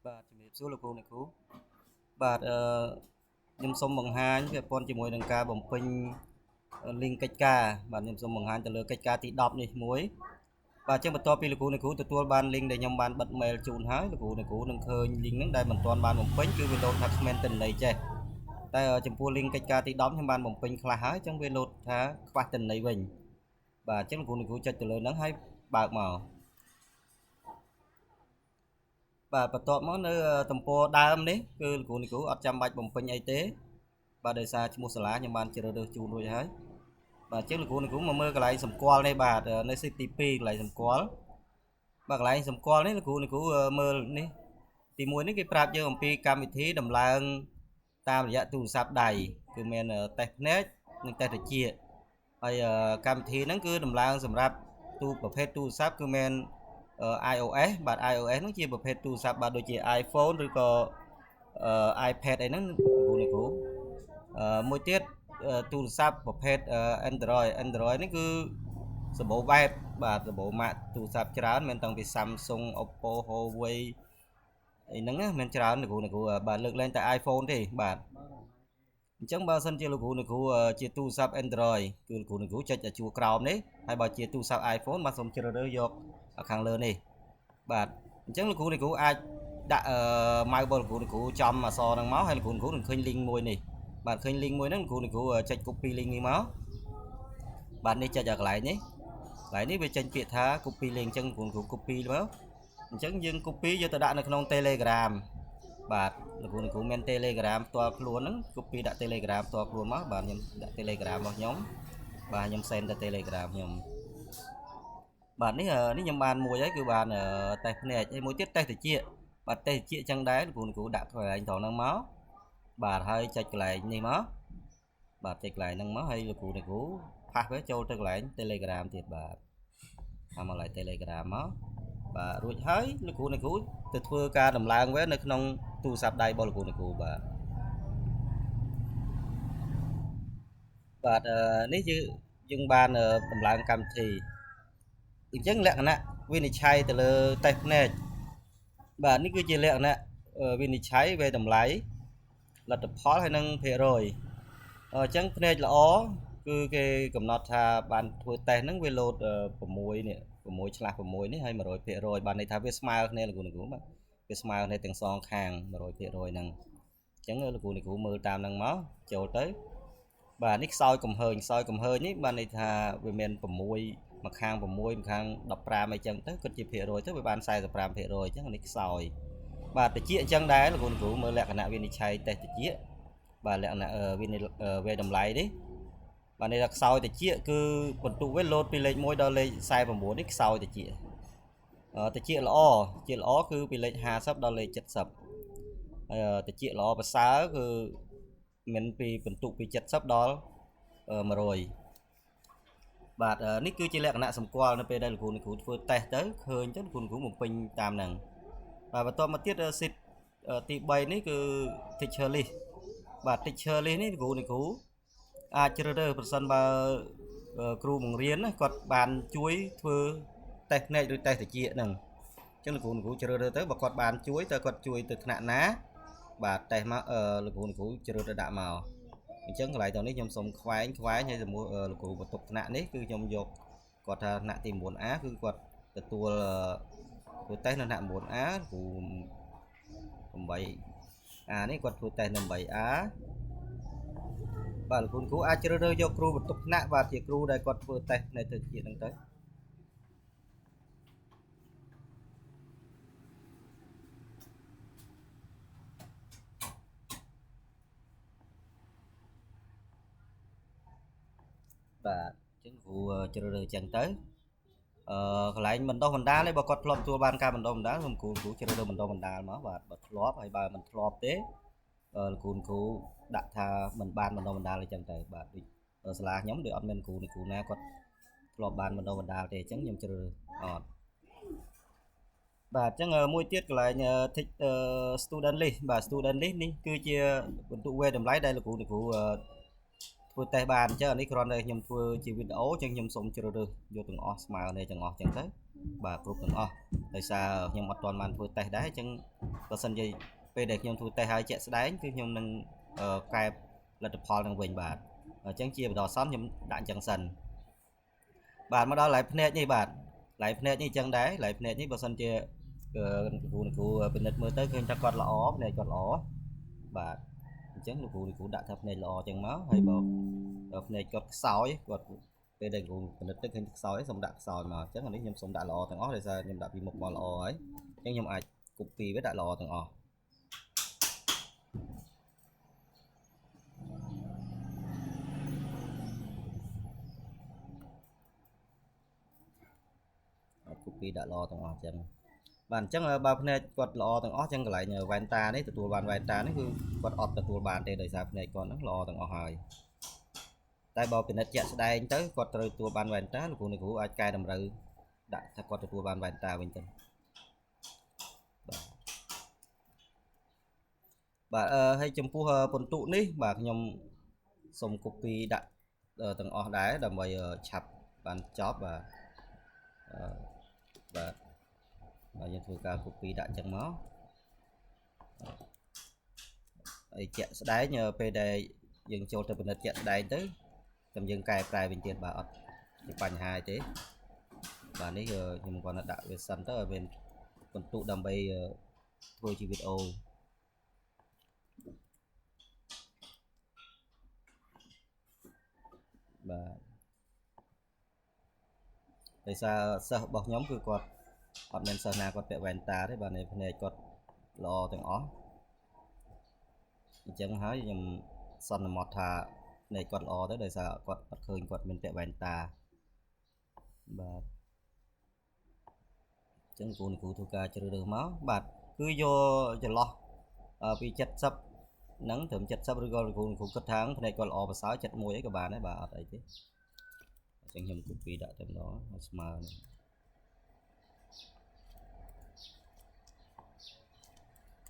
បាទជំរាបសួរលោកគ្រូអ្នកគ្រូបាទអឺខ្ញុំសូមបង្ហាញពាក់ព័ន្ធជាមួយនឹងការបំពេញ link កិច្ចការបាទខ្ញុំសូមបង្ហាញទៅលើកិច្ចការទី10នេះមួយបាទអញ្ចឹងបន្ទាប់ពីលោកគ្រូអ្នកគ្រូទទួលបាន link ដែលខ្ញុំបានបិទ mail ជូនហើយលោកគ្រូអ្នកគ្រូនឹងឃើញ link ហ្នឹងដែលមិនទាន់បានបំពេញគឺវាលោតថាគ្មានទិន្នន័យចេះតែចំពោះ link កិច្ចការទី10ខ្ញុំបានបំពេញខ្លះហើយអញ្ចឹងវាលោតថាខ្វះទិន្នន័យវិញបាទអញ្ចឹងលោកគ្រូអ្នកគ្រូចុចទៅលើហ្នឹងហើយបើកមកបាទបន្ទាប់មកនៅទំព័រដើមនេះគឺលោកគ្រូអ្នកគ្រូអត់ចាំបាច់បំពេញអីទេបាទដោយសារឈ្មោះសាលាខ្ញុំបានជ្រើសរើសជូនរួចហើយបាទអញ្ចឹងលោកគ្រូអ្នកគ្រូមកមើលកន្លែងសម្គាល់នេះបាទនៅ sheet ទី2កន្លែងសម្គាល់បាទកន្លែងសម្គាល់នេះលោកគ្រូអ្នកគ្រូមើលនេះទី1នេះគេប្រាប់យើងអំពីកម្មវិធីដំឡើងតាមរយៈទូរស័ព្ទដៃគឺមានតេស្តភ្នែកនិងតេស្តត្រចៀកហើយកម្មវិធីហ្នឹងគឺដំឡើងសម្រាប់ទូប្រភេទទូរស័ព្ទគឺមាន iOS បាទ iOS ហ្នឹងជាប្រភេទទូរស័ព្ទបាទដូចជា iPhone ឬក៏ iPad អីហ្នឹងលោកគ្រូអ្នកគ្រូមួយទៀតទូរស័ព្ទប្រភេទ Android Android នេះគឺសម្បូរបែបបាទសម្បូរម៉ាកទូរស័ព្ទច្រើនមានតាំងពី Samsung Oppo Huawei អីហ្នឹងណាមានច្រើនលោកគ្រូអ្នកគ្រូបាទលើកលែងតែ iPhone ទេបាទអញ្ចឹងបើសិនជាលោកគ្រូអ្នកគ្រូជាទូរស័ព្ទ Android គឺលោកគ្រូអ្នកគ្រូចុចតែជួរក្រោមនេះហើយបើជាទូរស័ព្ទ iPhone បាទសូមជ្រើសរើសយកខាងលើនេះបាទអញ្ចឹងលោកគ្រូអ្នកគ្រូអាចដាក់ mouse របស់លោកគ្រូអ្នកគ្រូចំអក្សរហ្នឹងមកហើយលោកគ្រូអ្នកគ្រូនឹងឃើញ link មួយនេះបាទឃើញ link មួយហ្នឹងលោកគ្រូអ្នកគ្រូចុច copy link នេះមកបាទនេះចុចឲ្យកន្លែងនេះកន្លែងនេះវាចេញពាក្យថា copy link អញ្ចឹងគ្រូគ្រូ copy មកអញ្ចឹងយើង copy យកទៅដាក់នៅក្នុង Telegram បាទលោកគ្រូអ្នកគ្រូមាន Telegram ផ្ទាល់ខ្លួនហ្នឹង copy ដាក់ Telegram ផ្ទាល់ខ្លួនមកបាទខ្ញុំដាក់ Telegram របស់ខ្ញុំបាទខ្ញុំ send ទៅ Telegram ខ្ញុំបាទនេះនេះខ្ញុំបានមួយហើយគឺបានតេស្តភ្នែកហើយមួយទៀតតេស្តត្រចៀកបាទតេស្តត្រចៀកចឹងដែរលោកគ្រូអ្នកគ្រូដាក់កន្លែងត្រង់ហ្នឹងមកបាទហើយចុចកន្លែងនេះមកបាទចុចកន្លែងហ្នឹងមកហើយលោកគ្រូអ្នកគ្រូpaste វាចូលទៅកន្លែង Telegram ទៀតបាទតាមកន្លែង Telegram មកបាទរួចហើយលោកគ្រូអ្នកគ្រូទៅធ្វើការដំឡើងវានៅក្នុងទូរស័ព្ទដៃរបស់លោកគ្រូអ្នកគ្រូបាទបាទនេះយើងយើងបានដំឡើងកម្មវិធីអញ្ចឹងលក្ខណៈវិនិច្ឆ័យទៅលើតេស្តភ្នែកបាទនេះគឺជាលក្ខណៈវិនិច្ឆ័យវេតម្លៃលទ្ធផលហើយនិងភាគរយអញ្ចឹងភ្នែកល្អគឺគេកំណត់ថាបានធ្វើតេស្តហ្នឹងវាលោត6នេះ6ឆ្លាស់6នេះហើយ100%បានន័យថាវាស្មើគ្នាលោកគ្រូអ្នកគ្រូបាទវាស្មើគ្នាទាំងសងខាង100%ហ្នឹងអញ្ចឹងលោកគ្រូអ្នកគ្រូមើលតាមហ្នឹងមកចូលទៅបាទនេះខ្សោយកំហើញខ្សោយកំហើញនេះបានន័យថាវាមាន6មួយខាង6មួយខាង15អីចឹងទៅគិតជាភាគរយទៅវាបាន45%អញ្ចឹងនេះខ្សោយបាទតិចអញ្ចឹងដែរលោកគ្រូគ្រូមើលលក្ខណៈវិនិច្ឆ័យតេស្តតិចបាទលក្ខណៈវិនិវេតម្លៃនេះបាទនេះថាខ្សោយតិចគឺបន្ទុកវាលោតពីលេខ1ដល់លេខ49នេះខ្សោយតិចតិចល្អជាល្អគឺពីលេខ50ដល់លេខ70ហើយតិចល្អប្រសើរគឺមានពីបន្ទុកពី70ដល់100បាទនេះគឺជាលក្ខណៈសម្គាល់នៅពេលដែលលោកគ្រូអ្នកគ្រូធ្វើតេស្តទៅឃើញទៅលោកគ្រូអ្នកគ្រូបំពេញតាមហ្នឹងបាទបន្ទាប់មកទៀត sheet ទី3នេះគឺ teacher list បាទ teacher list នេះលោកគ្រូអ្នកគ្រូអាចជ្រើសរើសប្រសិនបើគ្រូបង្រៀនណាគាត់បានជួយធ្វើតេស្តភ្នែកឬតេស្តត្រចៀកហ្នឹងអញ្ចឹងលោកគ្រូអ្នកគ្រូជ្រើសរើសទៅបើគាត់បានជួយតើគាត់ជួយទៅថ្នាក់ណាបាទតេស្តមកលោកគ្រូអ្នកគ្រូជ្រើសរើសដាក់មកអញ្ចឹងកន្លែងតនេះខ្ញុំសូមខ្វែងខ្វែងហើយជាមួយលោកគ្រូបន្ទប់ថ្នាក់នេះគឺខ្ញុំយកគាត់ថាថ្នាក់ទី 9A គឺគាត់ទទួលធ្វើតេស្តនៅថ្នាក់ 9A គ្រូ 8A នេះគាត់ធ្វើតេស្តនៅ 8A បាទលោកគ្រូអាចជ្រើសរើសយកគ្រូបន្ទប់ថ្នាក់បាទជាគ្រូដែលគាត់ធ្វើតេស្តនៅទៅជាតិហ្នឹងទៅបាទអញ្ចឹងគ្រូជ្រើសរើសអញ្ចឹងទៅអឺកន្លែងបណ្ដោះបណ្ដាលនេះបើគាត់ធ្លាប់ទទួលបានការបណ្ដោះបណ្ដាលសូមគ្រូគ្រូជ្រើសរើសបណ្ដោះបណ្ដាលមកបាទបើធ្លាប់ហើយបើមិនធ្លាប់ទេលោកគ្រូគ្រូដាក់ថាមិនបានបណ្ដោះបណ្ដាលអញ្ចឹងទៅបាទដូចសាលាខ្ញុំដូចអត់មានគ្រូគ្រូណាគាត់ធ្លាប់បានបណ្ដោះបណ្ដាលទេអញ្ចឹងខ្ញុំជ្រើសរើសអត់បាទអញ្ចឹងមួយទៀតកន្លែង student list បាទ student list នេះគឺជាបន្ទុកវេតម្លៃដែលលោកគ្រូលោកគ្រូធ្វើតេស្តបានអញ្ចឹងអានេះគ្រាន់តែខ្ញុំធ្វើជាវីដេអូអញ្ចឹងខ្ញុំសូមជ្រើសរើសយកទាំងអស់ស្មើគ្នាទាំងអស់អញ្ចឹងទៅ បាទគ្រប់ទាំងអស់ដោយសារខ្ញុំអត់ទាន់បានធ្វើតេស្តដែរអញ្ចឹងបើសិនជាពេលដែលខ្ញុំធ្វើតេស្តហើយជាក់ស្ដែងគឺខ្ញុំនឹងកែលទ្ធផលនឹងវិញបាទអញ្ចឹងជាបណ្ដោះអាសន្នខ្ញុំដាក់អញ្ចឹងសិនបាទមកដល់ឡៃភ្នែកនេះបាទឡៃភ្នែកនេះអញ្ចឹងដែរឡៃភ្នែកនេះបើសិនជាគ្រូគ្រូពិនិត្យមើលទៅឃើញថាគាត់ល្អភ្នែកគាត់ល្អបាទអញ្ចឹងលោកគ្រូគ្រូដាក់ថាភ្នែកល្អអញ្ចឹងមកហើយបើភ្នែកគាត់ខ្សោយគាត់ពេលដែលគ្រូពិនិត្យទៅឃើញខ្សោយសូមដាក់ខ្សោយមកអញ្ចឹងអានេះខ្ញុំសូមដាក់ល្អទាំងអស់ដោយសារខ្ញុំដាក់ពីមុខមកល្អហើយអញ្ចឹងខ្ញុំអាច copy វាដាក់ល្អទាំងអស់អាច copy ដាក់ល្អទាំងអស់អញ្ចឹងបាទអញ្ចឹងបើភ្នែកគាត់ល្អទាំងអស់អញ្ចឹងកន្លែងវ៉ែនតានេះទទួលបានវ៉ែនតានេះគឺគាត់អត់ទទួលបានទេដោយសារភ្នែកគាត់ហ្នឹងល្អទាំងអស់ហើយតែបើពិនិត្យជាក់ស្ដែងទៅគាត់ត្រូវទទួលបានវ៉ែនតាលោកគ្រូអ្នកគ្រូអាចកែតម្រូវដាក់ថាគាត់ទទួលបានវ៉ែនតាវិញទៅបាទហើយចំពោះពិន្ទុនេះបាទខ្ញុំសូម copy ដាក់ទាំងអស់ដែរដើម្បីឆាប់បានចប់បាទបាទបាទយើងធ្វើការ copy ដាក់ចឹងមកហើយជាក់ស្ដែងពេលដែលយើងចូលទៅពិនិត្យជាក់ស្ដែងទៅខ្ញុំយើងកែប្រែវិញទៀតបាទអត់ជាបញ្ហាទេបាទនេះខ្ញុំគាត់ដាក់វាសិនទៅឲ្យមានពិន្ទុដើម្បីធ្វើជាវីដេអូបាទដោយសារសិស្សរបស់ខ្ញុំគឺគាត់អត់មានសិស្សណាគាត់ពាក់វ៉ែនតាទេបាទនៅភ្នែកគាត់ល្អទាំងអស់អញ្ចឹងហើយខ្ញុំសន្មត់ថាភ្នែកគាត់ល្អទៅដោយសារគាត់អត់ឃើញគាត់មានពាក់វ៉ែនតាបាទអញ្ចឹងគ្រូគ្រូធ្វើការជ្រើសរើសមកបាទគឺយកចន្លោះពី70ហ្នឹងត្រឹម70ឬក៏គ្រូគ្រូគិតថាភ្នែកគាត់ល្អប្រសើរ71អីក៏បានដែរបាទអត់អីទេអញ្ចឹងខ្ញុំ copy ដាក់តែម្ដងឲ្យស្មើនេះ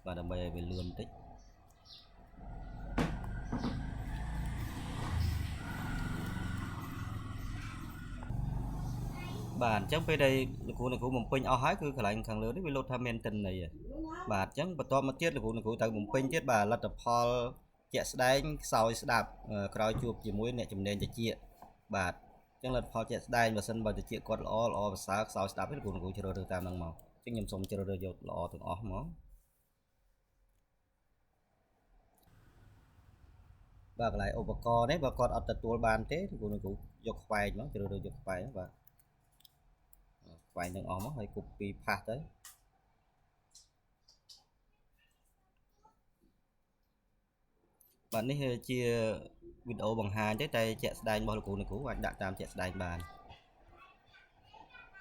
បាទដើម្បីឲ្យវាលឿនបន្តិចបាទអញ្ចឹងពេលដែលលោកគ្រូអ្នកគ្រូបំពេញអស់ហើយគឺកន្លែងខាងលើនេះវាលោតថាមានទិន្នន័យបាទអញ្ចឹងបន្ទាប់មកទៀតលោកគ្រូអ្នកគ្រូត្រូវបំពេញទៀតបាទលទ្ធផលជាក់ស្ដែងខ្សោយស្ដាប់ក្រោយជួបជាមួយអ្នកជំនាញតិចបាទអញ្ចឹងលទ្ធផលជាក់ស្ដែងបើសិនបើតិចគាត់ល្អល្អប្រសើរខ្សោយស្ដាប់លោកគ្រូអ្នកគ្រូជ្រើសរើសតាមហ្នឹងមកអញ្ចឹងខ្ញុំសូមជ្រើសរើសយកល្អទាំងអស់មកបាទកន្លែងឧបករណ៍នេះបើគាត់អត់ទទួលបានទេលោកគ្រូអ្នកគ្រូយកខ្វែងមកជ្រើសរើសយកខ្វែងបាទខ្វែងទាំងអស់មកហើយ copy paste ទៅបាទនេះជាវីដេអូបង្ហាញទេតែជាក់ស្ដែងរបស់លោកគ្រូអ្នកគ្រូអាចដាក់តាមជាក់ស្ដែងបាន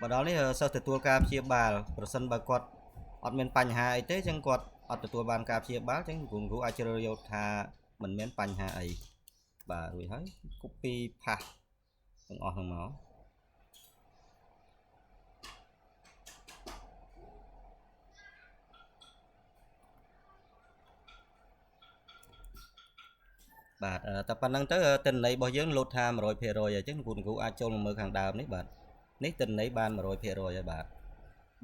មកដល់នេះសិស្សទទួលការព្យាបាលប្រសិនបើគាត់អត់មានបញ្ហាអីទេអញ្ចឹងគាត់អត់ទទួលបានការព្យាបាលអញ្ចឹងគ្រូគ្រូអាចជ្រើសយកថាមិនមានបញ្ហាអីបាទរួចហើយ copy paste ទាំងអស់ហ្នឹងមកបាទតែប៉ុណ្្នឹងទៅទិន្នន័យរបស់យើងលោតថា 100% អញ្ចឹងគ្រូគ្រូអាចចូលមកមើលខាងដើមនេះបាទនេះទិន្នន័យបាន 100% ហើយបាទ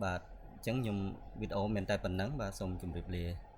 បាទអញ្ចឹងខ្ញុំវីដេអូមានតែប៉ុណ្្នឹងបាទសូមជម្រាបលា។